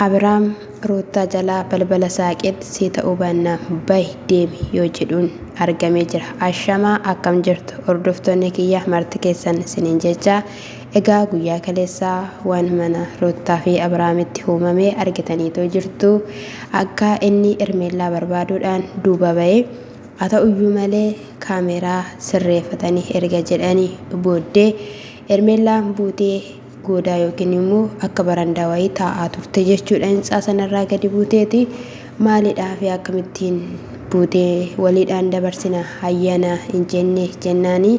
Abiraam Ruuttaa jalaa balbala saaqeetti sii ta'uu baannaan bahi deemi yoo jedhuun argamee jira. Ashamaa akkam jirtu hordoftoonni kiyya marti keessan isiniin jechaa egaa guyyaa kaleessaa waan mana Ruuttaa fi Abiraamitti uumame argitaniitoo jirtu akka inni Hermeellaa barbaaduudhaan duuba ba'e haa ta'uyyuu malee kaameeraa sirreeffatanii erga jedhanii booddee Hermeellaan buutee goodaa yookiin immoo akka barandaa wayii taa'aa turte jechuudha. Hintsaa sanarraa gadi buuteeti maalidhaa fi akkamittiin buutee waliidhaan dabarsina hayyana hin jenne jennaani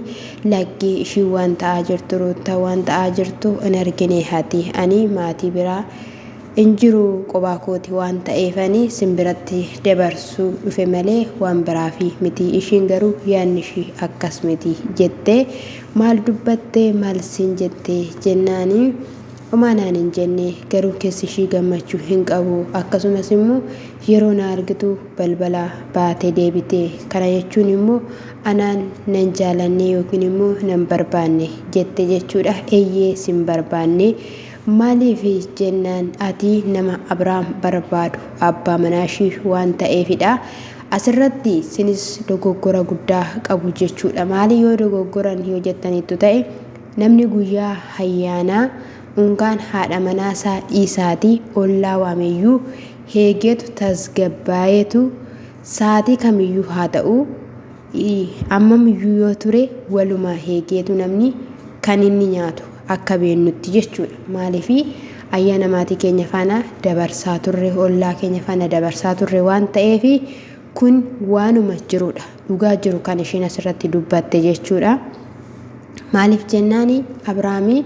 lakkii ishiin waan ta'aa jirtu ruutta waan ta'aa jirtu hin argine hati ani maatii biraa hin jiru qobaa kooti waan ta'eefani sin biratti dabarsuu dhufe malee waan biraafi miti ishiin garuu yaadni ishii akkas miti jette maal dubbatte maal siin jette jennaani homaa naan hin jenne garuu keessi ishii gammachuu hin qabu akkasumas immoo yeroo na argitu balbala baate deebite kana jechuun immoo anaan nan jaalanne yookiin immoo nan barbaanne jette jechuudha eyyee sin barbaanne Maaliif jennaan ati nama Abrahaam barbaadu abbaa manaashii waan ta'eefidha. Asirratti sinis dogoggora guddaa qabu jechuudha. Maali yoo dogoggoran yoo jettaniittu ta'e namni guyyaa hayyaanaa unkaan haadha manaasaa dhiisaatii ollaa waameyyuu heegeetu tasgabbaayeetu saatii kamiyyuu haa ta'u ammamiyyuu yoo ture waluma heegeetu namni kan inni nyaatu akka beennutti jechuudha. Maaliif ayyaana maatii keenya faana dabarsaa turre, ollaa keenya faana dabarsaa turre waan ta'eef kun waanuma jirudha. Dhugaa jiru kan isheen asirratti dubbatte jechuudha. Maaliif jennaani Abiraamii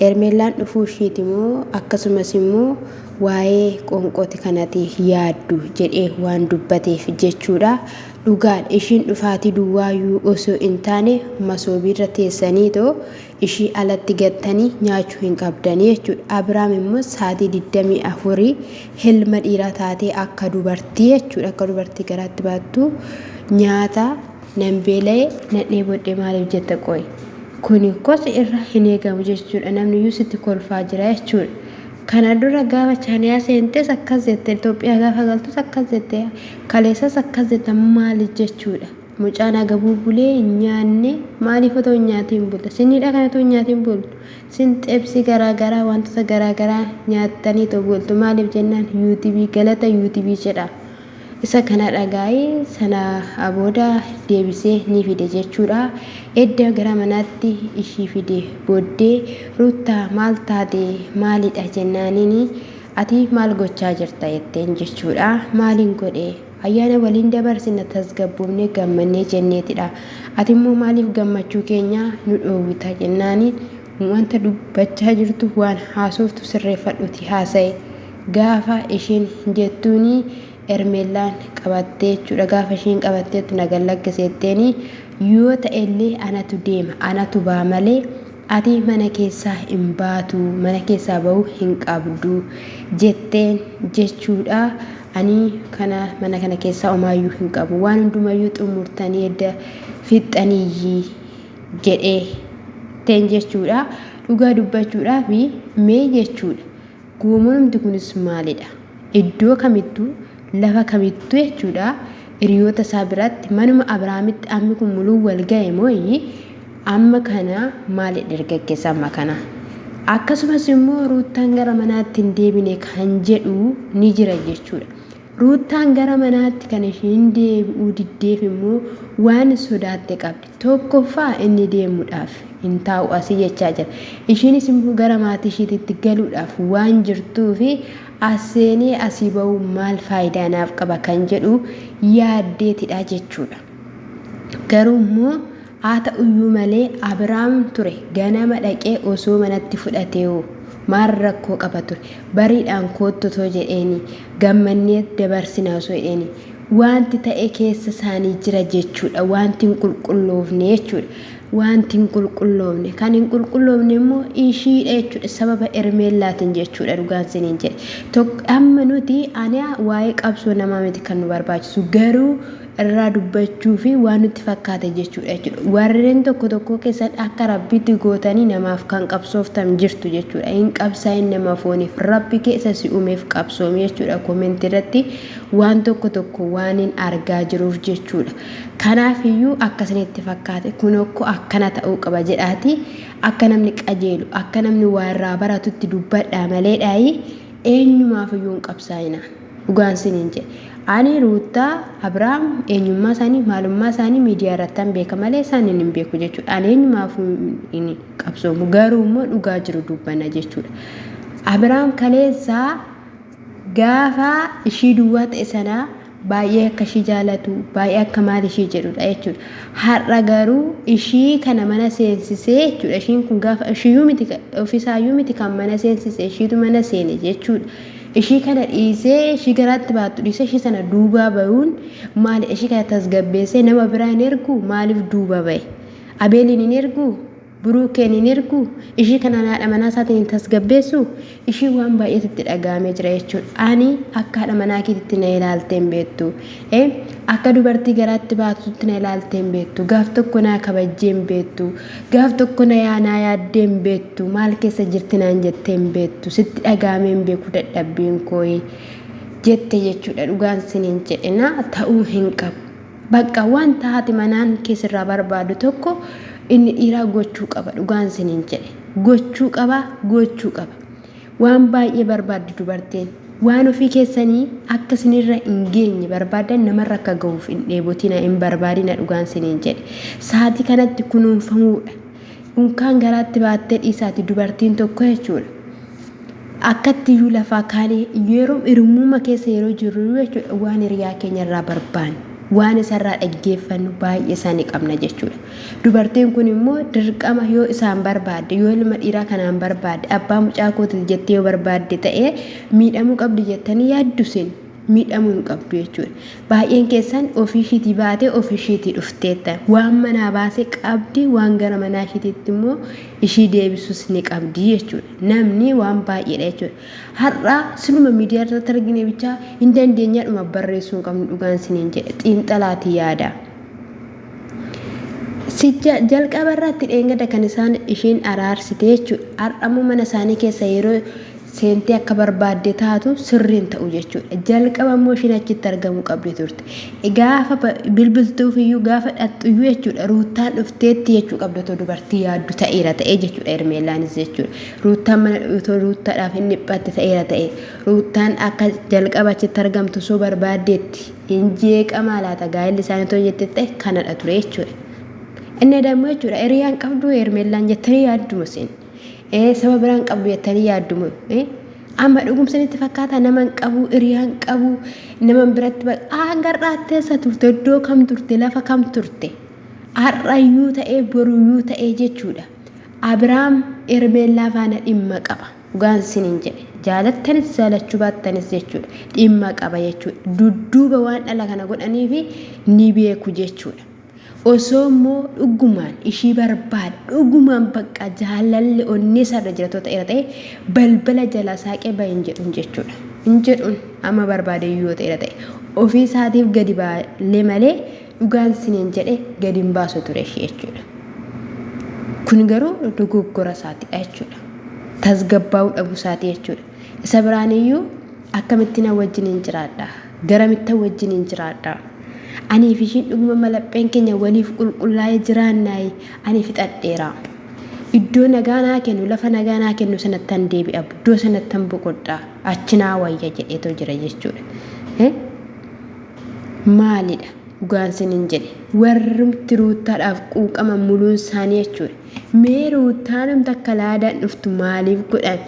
Hermeellaan dhufuu ishiiti moo akkasumas immoo waa'ee qoonqooti kanati yaaddu jedhee waan dubbateef jechuudha. Dhugaadha ishiin dhufaatii duwwaayyuu osoo hin taane masoobiirra teessaniitoo ishii alatti gattanii nyaachuu hin qabdanii jechuudha. Abiraam immoo sa'aatii 24 hilma dhiiraa taatee akka dubartii jechuudha akka dubartii garaatti baattu nyaata nan beela'e nan dheebodhe maaliif jetta qoy. Kuni kosi irra hin eegamu jechuudha. Namni iyyuu sitti kolfaa jira jechuudha. Kana dura gaafa chaaniyaa seentes akkas jette, Itoophiyaa gaafa galtus akkas jette, kaleessas akkas jette maali jechuudha. Mucaan agabuu bulee hin nyaanne maaliif otoo hin nyaatiin bulta? Siniidha kana otoo hin nyaatiin bultu. Sin xebsii garaa garaa wantoota garaa garaa nyaattanii otoo bultu maaliif jennaan yuutubii galata yuutubii jedha. Isa kana dhagaa'ee sana booda deebisee ni fide jechuudha. Edda gara manaatti ishii fide booddee Ruuttaa maal taate maalidha jennaaniin ati maal gochaa jirta jetteen jechuudha. Maaliin godhe ayyaana waliin dabarsina tasgabboofnee gammannee jenneetidha. Ati immoo maaliif gammachuu keenya nu dhoowwita jennaaniin wanta dubbachaa jirtu waan haasoftu sirreeffadhuti haasa'i. Gaafa ishiin jettuuni Hermeellaan qabattee jechuudha. Gaafa ishiin qabatteettu na gad lakkisi jetteeni yoo ta'ellee anatu deema anatu ba'a malee ati mana keessaa hin baatu mana keessaa ba'uu hin qabdu jetteen jechuudha. Ani kana mana kana keessaa homaayyuu hin qabu waan hundumayyuu xumurtanii edda fixxaniyyii jedhee teen jechuudha. Dhugaa dubbachuudhaaf mee jechuudha. Goomonumti kunis maalidha? Iddoo kamittuu, lafa kamittuu jechuudha, hiriyoota isaa biratti, manuma Abrahaamitti ammi kun muluun wal ga'e mooyi amma kana maalidha dargaggeessa amma kana? Akkasumas immoo Ruuttaan gara manaatti hin deebine kan jedhu ni jira jechuudha. Ruuttaan gara manaatti kan ishiin deebi'uu diddeef immoo waan sodaatte qabdi. Tokkoffaa inni deemuudhaaf hin taa'u asii jechaa jira. Ishiinis immoo gara maatii ishiititti galuudhaaf waan jirtuufi as seenee asii ba'uu maal faayidaa naaf qaba kan jedhu yaaddeetidha jechuudha. Garuu immoo Haa ta'uyyuu malee Abiraam ture ganama dhaqee osoo manatti fudhateewoo maal rakkoo qaba ture? Bariidhaan koottu otoo jedheenii, gammannee dabarsina osoo jedheenii. Waanti ta'e keessa isaanii jira jechuudha. Waanti hin qulqulloofne jechuudha. Waanti hin qulqulloofne. Kan hin qulqulloofne immoo ishiidha jechuudha. Sababa Hermeellaatiin jechuudha dhugaan isiniin jedhe. Amma nuti ani waa'ee qabsoo namaa miti kan nu barbaachisu garuu irraa dubbachuu fi waan nutti fakkaate jechuudha jechuudha. Warreen tokko tokko keessan akka Rabbitti gootanii namaaf kan qabsooftan jirtu jechuudha. Hin qabsaa'in nama fooniif, Rabbi keessa si uumeef qabsoomi jechuudha. Koomenti irratti waan tokko tokko waan hin argaa jiruuf jechuudha. Kanaaf iyyuu akka isinitti fakkaate kun okko akkana ta'uu qaba jedhaati akka namni qajeelu, akka namni waa irraa baratutti dubbadhaa malee dhaayi eenyumaaf iyyuu hin qabsaa'ina. Dhugaan siniin jedhe. Ani Ruuttaa, Abrahaam eenyummaa isaanii, maalummaa isaanii miidiyaa irrattan beeka malee isaaniin hin beeku jechuudha. Ani eenyumaafuu hin qabsoomu, garuu immoo dhugaa jiru dubbanna jechuudha. Abrahaam kaleessaa gaafa ishii duwwaa ta'e sanaa baay'ee akka ishii jaalatu, baay'ee akka maal ishii jedhudha jechuudha. Har'a garuu ishii kana mana seensisee jechuudha. Ishiin kun gaafa ishiyyuu miti, ofisaayyuu miti kan mana seensise, ishiitu mana seene jechuudha. Ishii kana dhiisee, ishii garaatti baattu dhiisee ishii sana duubaa bayuun maali? Ishii kana tasgabbeessee nama biraa hin erguu? Maaliif duuba baye? Abeeliin hin erguu? Buruukeen hin erguu? Ishii kana haadha manaa isaatiin hin tasgabbeessuu? Ishii waan baay'eetu itti dhaga'amee jira jechuudha. Ani akka haadha manaa keetitti na ilaaltee hin beektu. Akka dubartii garaatti baatutti na ilaaltee hin beektu. Gaaf tokko naa kabajjee hin beektu. Gaaf tokko na yaa naa yaaddee hin beektu. Maal keessa jirti naan jettee hin beektu. Sitti dhaga'amee hin beeku dadhabbiin kooyi jette jechuudha. Dhugaan siniin jedhe na ta'uu hin qabu. Bakka wanta haati manaan kee sirraa barbaadu tokko inni dhiiraa gochuu qaba. Dhugaan siniin jedhe. Gochuu qaba, gochuu qaba. Waan baay'ee barbaaddi dubartiin. Waan ofii keessanii akka isinirra hin geenye barbaaddan namarra akka gahuuf hin dheebotina, hin barbaadina, dhugaan siniin jedhe. Sa'aatii kanatti kunuunfamuudha. Unkaan garaatti baattee dhiisaati dubartiin tokko jechuudha. Akkatti iyyuu lafaa kaanee yeroo hirmummaa keessa yeroo jirru jechuudha, waan hiriyaa keenya irraa barbaannu, waan isarraa dhaggeeffannu baay'ee isaanii qabna jechuudha. Dubartiin kun immoo dirqama yoo isaan barbaadde, yoo ilma dhiiraa kanaan barbaadde, abbaa mucaa kootiiti jettee yoo barbaadde ta'ee miidhamuu qabdi jettanii yaaddu isin? Miidhamuu hin qabdu jechuudha. Baay'een keessan ofii ishiitii baatee ofii ishiitii dhufteetta. Waan manaa baasee qabdi, waan gara manaa ishiitiitti immoo ishii deebisus ni qabdi jechuudha. Namni waan baay'eedha jechuudha. Har'a sinuma miidiyaa irratti argine bichaa hin dandeenyaadhuma barreessuu hin qabnu, dhugaan siniin jedhe, xiinxalaati yaada. Sijja jalqaba irratti dheengada kan isaan ishiin araarsite jechuudha. Har'ammoo mana isaanii keessa yeroo seentee akka barbaadde taatu sirriin ta'u jechuudha. Jalqaba immoo ishiin achitti argamuu qabdi turte. Gaafa bilbiltuuf iyyuu, gaafa dhaqxu iyyuu jechuudha, Ruuttaan dhufteetti jechuu qabdi otoo dubartii yaaddu ta'eera ta'ee jechuudha, Hermeellaanis jechuudha. Ruuttaan mana otoo Ruuttaadhaaf hin dhiphatte ta'eera ta'e, Ruuttaan akka jalqaba achitti argamtu osoo barbaaddeetti, hin jeeqamaa laata gaa'elli isaanii otoo jette ta'e kanadha ture jechuudha. Inni dammoo jechuudha, hiriyaan qabdu Hermeellaan jettanii yaadduma isin. Saba biraan qabdu jettanii yaaddumu. Amma dhugumsanitti fakkaata, nama hin qabu, hiriyaa hin qabu, nama biratti hanga har'aatti eessa turte, iddoo kam turte, lafa kam turte? Har'ayyuu ta'ee boruyyuu ta'ee jechuudha. Abiraam Hermeellaa faana dhimma qaba. Dhugaan siniin jedhe. Jaalattanis jaalachuu baattanis jechuudha. Dhimma qaba jechuudha. Dudduuba waan dhala kana godhaniifi ni beeku jechuudha. Osoo immoo dhugumaan ishii barbaada, dhugumaan bakka jaalalli onnee isaarra jira ta'eera ta'e, balbala jalaa saaqee bahe hin jedhuun jechuudha. Hin jedhuun, amma barbaade yoo ta'eera ta'e. Ofii isaatiif gadi baalee malee, dhugaan siniin jedhe, gadi hin baasu ture ishee jechuudha. Kun garuu dogoggora isaatidha jechuudha. Tasgabbaa'uu dhabuu isaati jechuudha. Isa biraan iyyuu akkamittiin wajjin hin jiraadha? Garamittan wajjin hin jiraadha? Anii fi ishiin dhuguma malapheen keenya waliif qulqullaa'ee jiraannaayi? Ani fixadheera. Iddoo nagaa naa kennu, lafa nagaa naa kennu sanattan deebi'a. Iddoo sanattan boqodha. Achi naa wayya jedheetoo jira jechuudha. Maalidha? Dhugaan sinin jedhe. Warrumti Ruuttaadhaaf quuqaman muluun isaanii jechuudha. Mee Ruuttaanumti akka laadaan dhuftu maaliif godhan?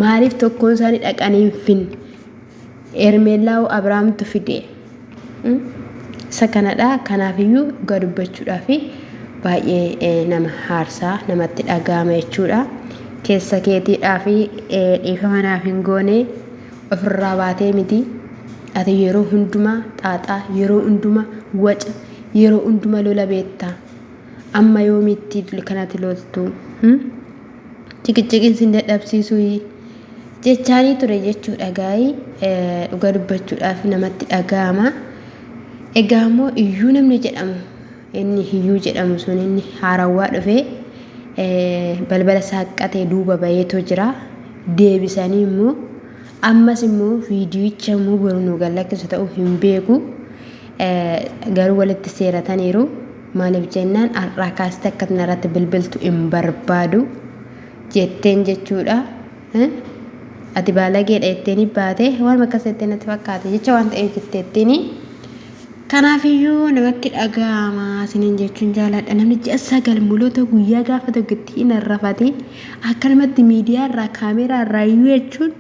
Maaliif tokkoon isaanii dhaqanii hin finne? Hermeellaa hoo Abiraamtu fide. Isa kanadha. Kanaafiyyuu dhugaa dubbachuudhaaf baay'ee nama haarsaa, namatti dhaga'ama jechuudha. Keessa keetiidhaa fi dhiifama naaf hin goone, ofirraa baatee miti. Ati yeroo hundumaa xaaxaa, yeroo hundumaa waca, yeroo hundumaa lola beekta. Amma yoomiitti kanatti loltu? Ciqiciqiin sin dadhabsiisuu jechaanii ture jechuudha gaa'ii, dhuga dubbachuudhaaf namatti dhaga'ama. Egaa immoo iyyuu namni jedhamu inni hiyyuu jedhamu sun inni haarawwaa dhufee balbala saaqqatee duuba baheetoo jira. Deebisanii immoo ammas immoo viidiyicha immoo boru nu gallakkisu ta'uu hin beeku. Garuu walitti seerataniiru. Maaliif jennaan har'aa kaastee akka irratti bilbiltu hin barbaadu jetteen jechuudha. Ati baalageedha jetteeni baate waan akkas jettee natti fakkaate jecha waan ta'eef jetteettiini. Kanaafiyyuu namatti dhaga'ama isiniin jechuun jaaladha. Namni ji'a 9 muloota guyyaa gaafa tokkotti hin arrafatiin akkanumatti miidiyaa irraa kaameeraa irraa iyyuu jechuun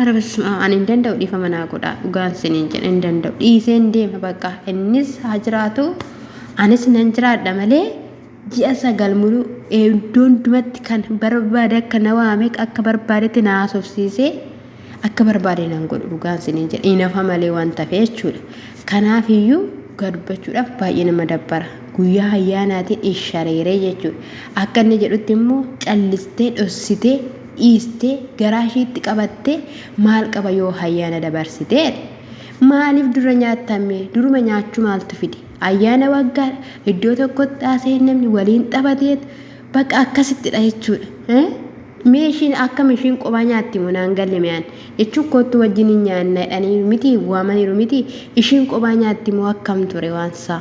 Ara basuma ani hin danda'u dhiifama naa godhaa dhugaan isiniin jedha hin danda'u dhiiseen deema bakka innis haa jiraatu anis nan jiraadha malee ji'a 9 muluu iddoo hundumatti kan barbaade akka na waame akka barbaadetti na haasofsiisee akka barbaade nan godhu dhugaan isiniin jedha inafa malee waan tafe jechuudha. Kanaaf iyyuu dhugaa dubbachuudhaaf baay'ee nama dabbara. Guyyaa ayyaanaatiin ishareeree jechuudha. Akka inni jedhutti immoo callistee dhossitee dhiistee garaa ishiitti qabattee maal qaba yoo ayyaana dabarsitee jedhe. Maaliif dura nyaattamme duruma nyaachuu maaltu fide? Ayyaana waggaadha. Iddoo tokkotti haasa'ee namni waliin taphateet bakka akkasittidha jechuudha. Mee ishiin akkam ishiin qophaa nyaatti moo naan galle mi'aan jechuun koottu wajjin hin nyaanna jedhaniiru miti waamaniiru miti ishiin qophaa nyaatti moo akkam ture waan isaa.